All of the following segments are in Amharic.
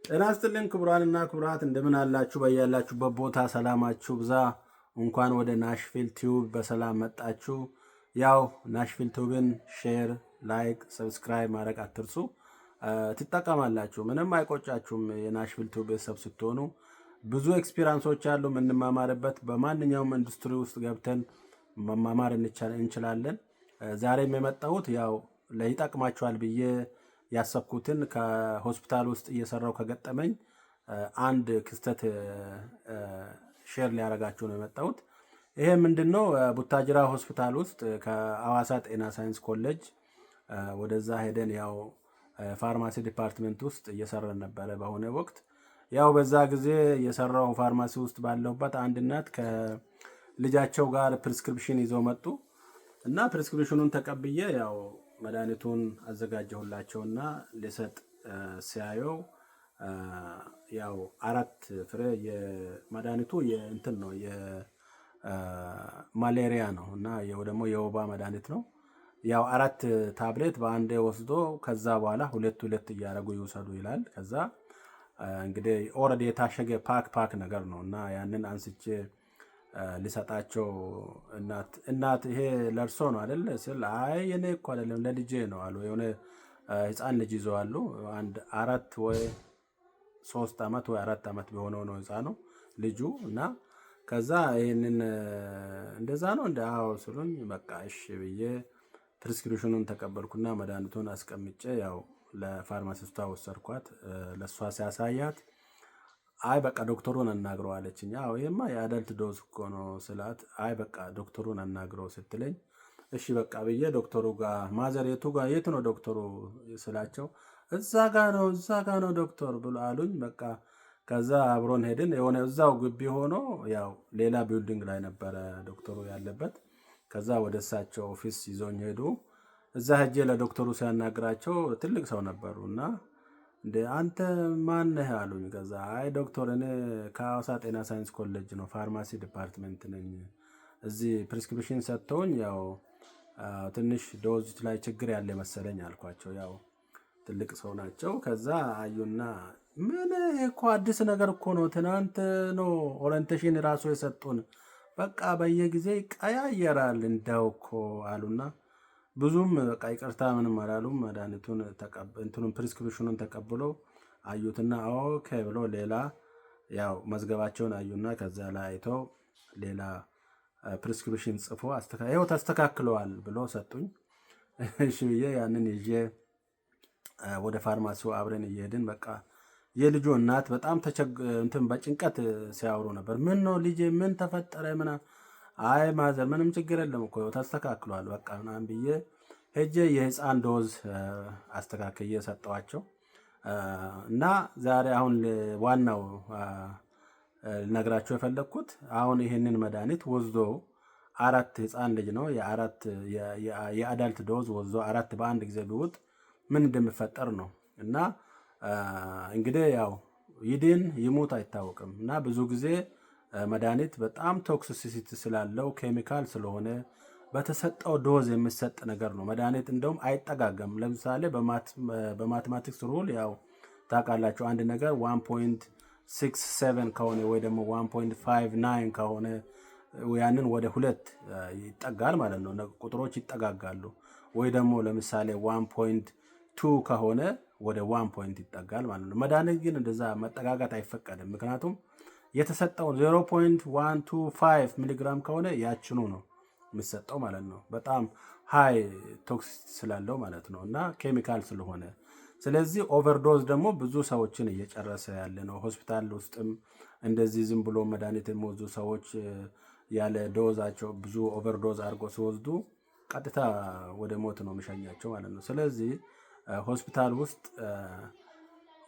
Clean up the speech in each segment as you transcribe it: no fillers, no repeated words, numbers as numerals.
ጤና ይስጥልኝ ክቡራንና ክቡራት፣ እንደምን አላችሁ? በያላችሁበት ቦታ ሰላማችሁ ይብዛ። እንኳን ወደ ናሽቪል ቲዩብ በሰላም መጣችሁ። ያው ናሽቪል ቲዩብን share፣ like፣ subscribe ማድረግ አትርሱ። ትጠቀማላችሁ፣ ምንም አይቆጫችሁም። የናሽቪል ቲዩብ ቤተሰብ ስትሆኑ ብዙ experience ኦች አሉ የምንማማርበት። በማንኛውም ኢንዱስትሪ ውስጥ ገብተን መማማር እንችላለን። ዛሬም የመጣሁት ያው ይጠቅማችኋል ብዬ ያሰብኩትን ከሆስፒታል ውስጥ እየሰራው ከገጠመኝ አንድ ክስተት share ላደርጋችሁ ነው የመጣሁት። ይሄ ምንድን ነው? ቡታጅራ ሆስፒታል ውስጥ ከአዋሳ ጤና ሳይንስ ኮሌጅ ወደዛ ሄደን ያው pharmacy department ውስጥ እየሰራን ነበረ። በሆነ ወቅት ያው በዛ ጊዜ የሰራው ፋርማሲ ውስጥ ባለሁበት አንድ እናት ከልጃቸው ጋር prescription ይዘው መጡ እና prescription ኑን ተቀብዬ ያው መድኃኒቱን አዘጋጀሁላቸውና ልሰጥ ሲያየው ያው አራት ፍሬ የመድኃኒቱ የእንትን ነው፣ የ malaria ነው እና ደግሞ የወባ መድኃኒት ነው። ያው አራት ታብሌት በአንዴ ወስዶ ከዛ በኋላ ሁለት ሁለት እያደረጉ ይውሰዱ ይላል። ከዛ እንግዲህ already የታሸገ pack ነገር ነው እና ያንን አንስቼ ልሰጣቸው እናት ይሄ ለእርሶ ነው አይደል ስል፣ አይ የኔ እኮ አይደለም ለልጄ ነው አሉ። የሆነ ህፃን ልጅ ይዘዋሉ። አንድ 4 ወይ 3 ዓመት ወይ 4 ዓመት ቢሆነው ነው ህፃኑ ልጁ። እና ከዛ ይህንን እንደዛ ነው እንደ አዎ ስሉኝ በቃ እሺ ብዬ prescription ኑን ተቀበልኩና መድኃኒቱን አስቀምጬ ያው ለ pharmacist ቷ ወሰድኳት። ለእሷ ሳሳያት አይ በቃ ዶክተሩን አናግረው አለችኝ። አዎ ይሄማ የ adult dose እኮ ነው ስላት፣ አይ በቃ ዶክተሩን አናግረው ስትለኝ እሺ በቃ ብዬ ዶክተሩ ጋር mother የቱ ጋር የቱ ነው ዶክተሩ ስላቸው እዛ ጋ ነው፣ እዛ ጋ ነው ዶክተር ብሎ አሉኝ። በቃ ከዛ አብሮን ሄድን። የሆነ እዛው ግቢ ሆኖ ያው ሌላ building ላይ ነበረ ዶክተሩ ያለበት። ከዛ ወደ እሳቸው office ይዞኝ ሄዱ። እዛ ሄጄ ለዶክተሩ ሳናግራቸው ትልቅ ሰው ነበሩ እና እንደ አንተ ማን ነህ አሉኝ። ከዛ አይ ዶክተር እኔ ከሐዋሳ ጤና ሳይንስ ኮሌጅ ነው፣ pharmacy department ነኝ። እዚህ prescription ሰጥተውኝ ያው ትንሽ dose ላይ ችግር ያለ መሰለኝ አልኳቸው። ያው ትልቅ ሰው ናቸው። ከዛ አዩና ምን እኮ አዲስ ነገር እኮ ነው፣ ትናንት ነው orientation ራሱ የሰጡን። በቃ በየጊዜ ይቀያየራል እንደው እኮ አሉና ብዙም በቃ ይቅርታ ምንም አላሉም። መድኃኒቱን እንትኑን prescription ኑን ተቀብሎ አዩትና okay ብሎ ሌላ ያው መዝገባቸውን አዩና ከዛ ላይ አይተው ሌላ prescription ጽፎ ይኸው ተስተካክለዋል ብሎ ሰጡኝ። እሺ ብዬ ያንን ይዤ ወደ ፋርማሲው አብረን እየሄድን በቃ የልጁ እናት በጣም እንትን በጭንቀት ሲያወሩ ነበር። ምን ነው ልጄ፣ ምን ተፈጠረ? ምና አይ mother ምንም ችግር የለም እኮ ተስተካክሏል በቃ ምናምን ብዬ ሄጄ የህፃን dose አስተካክዬ ሰጠኋቸው። እና ዛሬ አሁን ዋናው ልነግራችሁ የፈለግኩት አሁን ይህንን መድኃኒት ወስዶ አራት ህፃን ልጅ ነው የአራት የ adult dose ወስዶ አራት በአንድ ጊዜ ቢውጥ ምን እንደሚፈጠር ነው። እና እንግዲህ ያው ይድን ይሙት አይታወቅም። እና ብዙ ጊዜ መድኃኒት በጣም toxicity ስላለው ኬሚካል ስለሆነ በተሰጠው dose የሚሰጥ ነገር ነው። መድኃኒት እንደውም አይጠጋገም። ለምሳሌ በ mathematics rule ያው ታውቃላችሁ አንድ ነገር 1.67 ከሆነ ወይ ደግሞ 1.59 ከሆነ ያንን ወደ ሁለት ይጠጋል ማለት ነው። ቁጥሮች ይጠጋጋሉ። ወይ ደግሞ ለምሳሌ 1.2 ከሆነ ወደ 1 point ይጠጋል ማለት ነው። መድኃኒት ግን እንደዛ መጠጋጋት አይፈቀድም። ምክንያቱም የተሰጠውን 0.125 ሚሊግራም ከሆነ ያችኑ ነው የሚሰጠው ማለት ነው። በጣም high toxicity ስላለው ማለት ነው እና ኬሚካል ስለሆነ። ስለዚህ overdose ደግሞ ብዙ ሰዎችን እየጨረሰ ያለ ነው። ሆስፒታል ውስጥም እንደዚህ ዝም ብሎ መድኃኒት የሚወስዱ ሰዎች ያለ dose ኣቸው ብዙ overdose አድርጎ ሲወስዱ ቀጥታ ወደ ሞት ነው የሚሸኛቸው ማለት ነው። ስለዚህ ሆስፒታል ውስጥ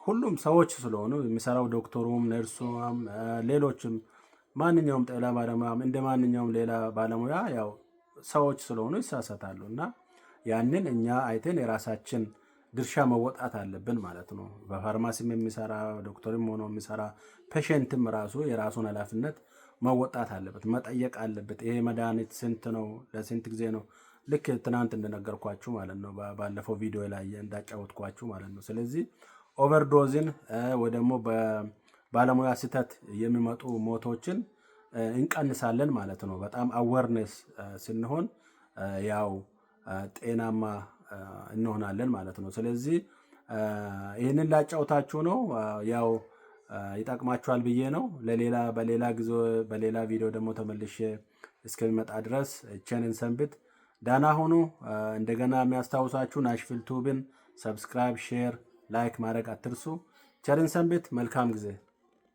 ሁሉም ሰዎች ስለሆኑ የሚሰራው ዶክተሩም፣ ነርሱም፣ ሌሎችም ማንኛውም ጤና ባለሙያም እንደ ማንኛውም ሌላ ባለሙያ ያው ሰዎች ስለሆኑ ይሳሳታሉ እና ያንን እኛ አይተን የራሳችን ድርሻ መወጣት አለብን ማለት ነው። በፋርማሲም የሚሰራ ዶክተርም ሆኖ የሚሰራ patient ም ራሱ የራሱን ኃላፊነት መወጣት አለበት፣ መጠየቅ አለበት። ይሄ መድኃኒት ስንት ነው? ለስንት ጊዜ ነው? ልክ ትናንት እንደነገርኳችሁ ማለት ነው። ባለፈው ቪዲዮ ላይ እንዳጫወትኳችሁ ማለት ነው። ስለዚህ Overdose ን ወይ ደግሞ በባለሙያ ስህተት የሚመጡ ሞቶችን እንቀንሳለን ማለት ነው። በጣም awareness ስንሆን ያው ጤናማ እንሆናለን ማለት ነው። ስለዚህ ይህንን ላጫውታችሁ ነው። ያው ይጠቅማችኋል ብዬ ነው። ለሌላ በሌላ ጊዜ በሌላ ቪዲዮ ደግሞ ተመልሼ እስከሚመጣ ድረስ ቸር እንሰንብት። ደህና ሁኑ። እንደገና የሚያስታውሳችሁ ናሽቪል ቱብን subscribe፣ share፣ like ማድረግ አትርሱ። ቸር እንሰንብት። መልካም ጊዜ።